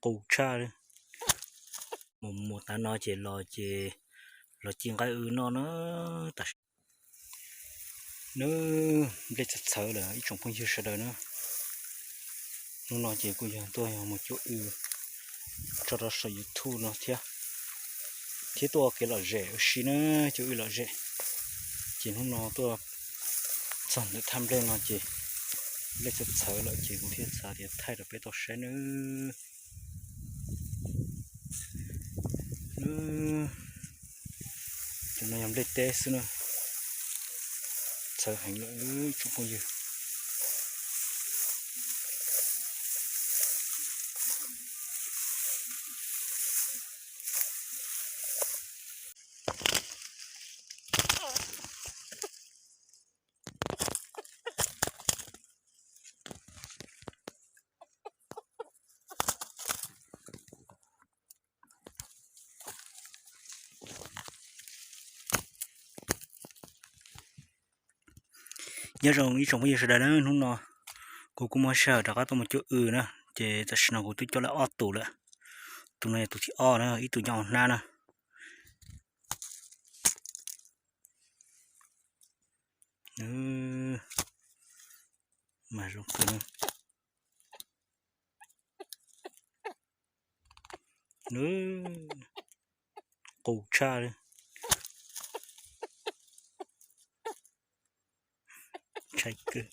qus tshaj li. Mus mus tav no ces los ces los ci nqaij w noj na. Tam sim no nplej txawv txhawv lawm ib tsoom phooj ywg sawv daws na. Hnub no ces kuj yog tuaj yog mus cuab w tso rau saum YouTube no thiab, thiab tuaj ua kev lom zem ua si na, cuab w lom zem. Ces hnub no tuaj txog ntawm thaj nplej no ces nplej txawv txhawv lawm ces kuv thiaj xav tias thaij rau peb tau saib nawb. Cov no yog nplej teb xwb na, txhawv heev lawm tsoom phooj ywg. Nyob zoo ib tsoom phooj ywg sawv daws na, hnub no kuv kuj muaj sij hawm rov qab tuaj mus cuab w na, ces tam sim no kuv twb coj lawm ob tus lawm. Tus no yog tus thib ob na, ib tug nyob hauv hnab na. Mas zoo kawg. Qus tshaj li. Ntshai kawg.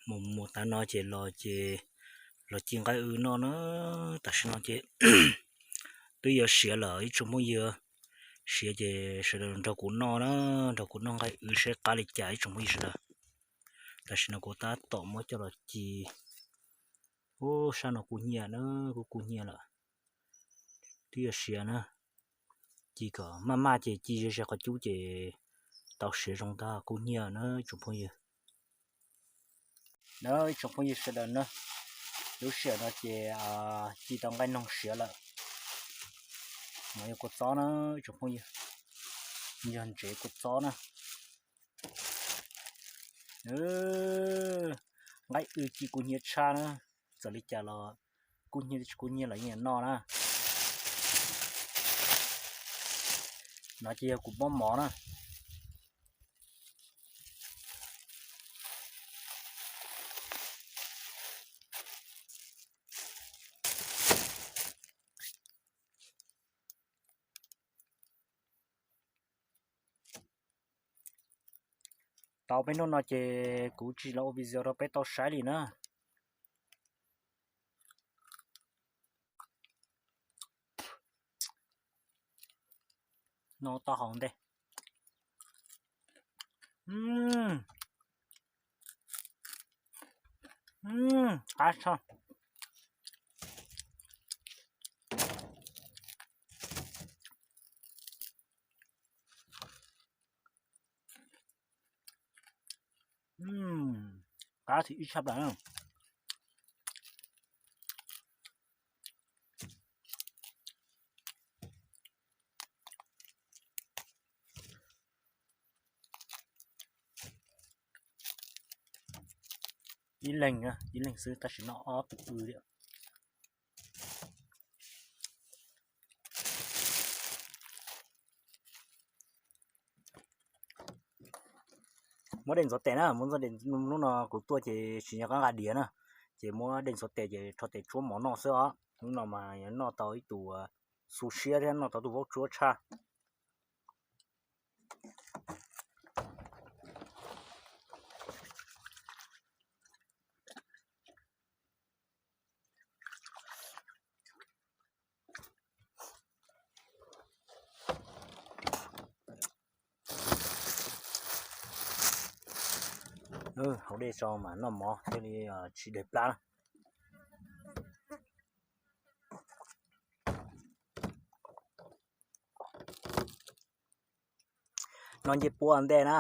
Mus mus tav no ces los ces los ci nqaij w noj na. Tam sim no ces twb yuav siav lawm ib tsoom phooj ywg, siav ces sawv daws nrog kuv noj na, nrog kuv noj nqaij w saib qab li cas ib tsoom phooj ywg sawv daws. Tam sim no kuv tab tom muab coj los ci. Ub, sab no kub hnyiab na, kub kub hnyiab lawm. Twb yuav siav na, ci kom maj maj ces ci ze ze qhov cub ces tau siav zoo tag, kub hnyiab na ib tsoom phooj ywg. Na ib tsoom phooj ywg sawv daws na, lub sij hawm no ces ci tau nqaij noog siav lawm. No yog kua txob na ib tsoom phooj ywg, yog ntsev kua txob na. Nqaij w ci kub hnyiab tshaj na, txawm li cas los kub hnyiab tsis kub hnyiab los yeej noj na. No ces yog kuv mob mov na. Tau peb hnub no ces kuv tsis los ua video rau peb tau saib li na. No tau haus ntej. Qab tshaj. Qab tshaj ib tshaj plaws. Ib leeg, ib leeg xwb tab sis noj ob tug w thiab. Muab dej ntxuav tes na, muab ntxuav tes, hnub no kuv tuaj ces tsis nco qab nqa diav na. Ces muab dej ntxhuav tes ces rho tes tsuab mov noj xwb os. Hnub no mas noj tau ib tug xu siab thiab noj tau tus vaub tsuab tshaj. Haus dej tso mas noj mov thiaj li tsis deg plab. Noj ncej puab ntej na,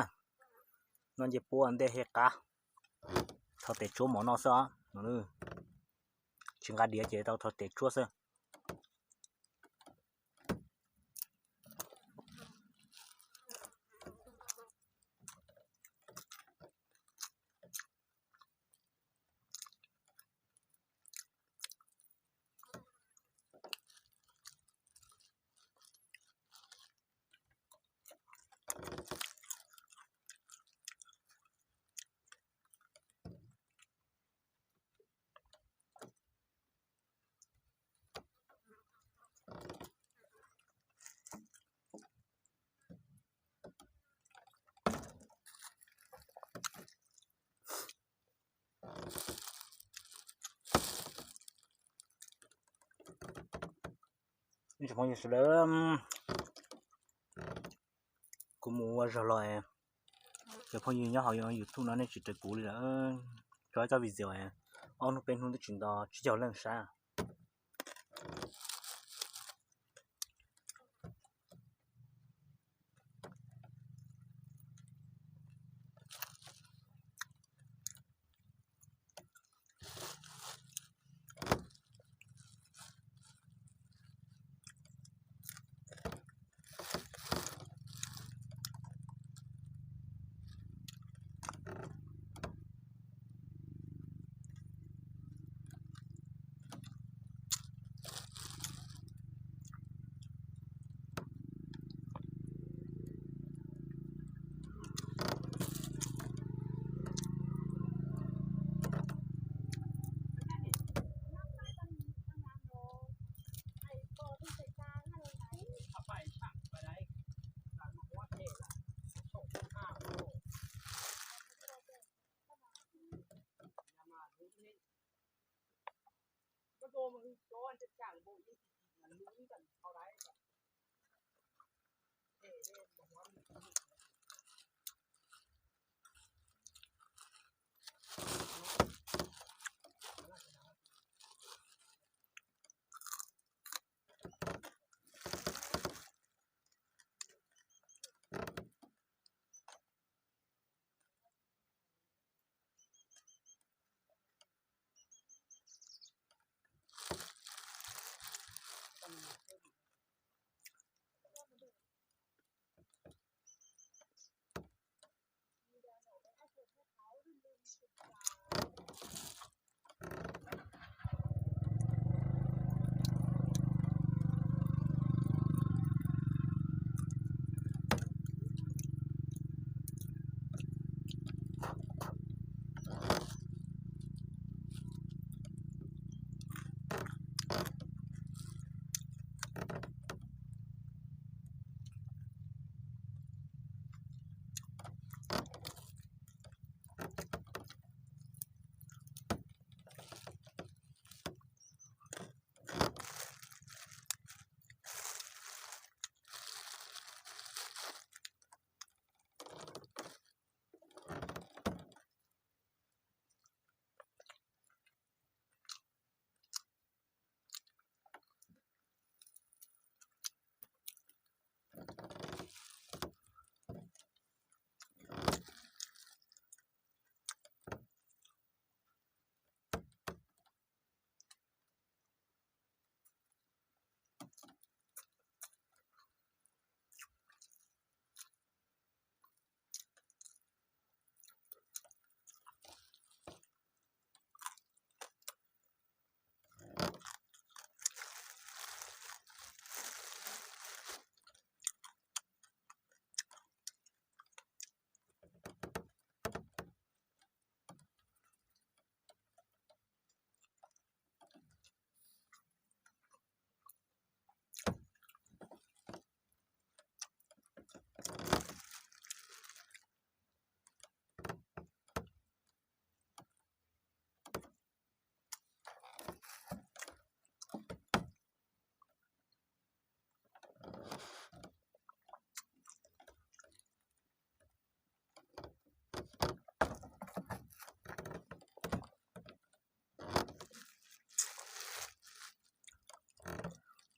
noj ncej puab ntej thiaj qab. Rho tes tsuab mov noj xwb os. Tsis nqa diav ces tau rho tes tsuab xwb. Phooj ywg sawv daws, kuv mus ua zog los, cov phooj ywg nyob hauv YouTube no nej tsis raws kuv li lawm. Tso ib tsob video ob hnub peb hnub twb tsis nto tsib caug leej saib.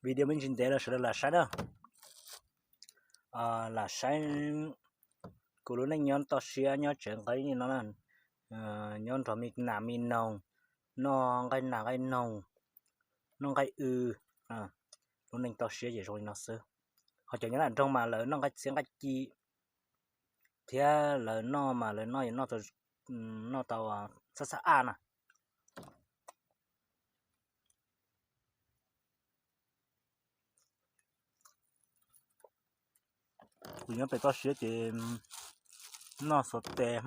Video me ntsis ntev los sawv daws lam saib na. Lam saib kuv lub neej nyob toj siab nyob tsev nqeeb no, nyob nrog me nas me noog, noj nqaij nas nqaij noog, noj nqaij w. Lub neej toj siab ces zoo li no xwb. Ho cov nyob nram nroog mas lawv noj nqaij txiab nqaij ci thiab lawv noj mas lawv noj, noj tau xab xab aj na. Kuv nyob pem toj siab ces noj xuav tes,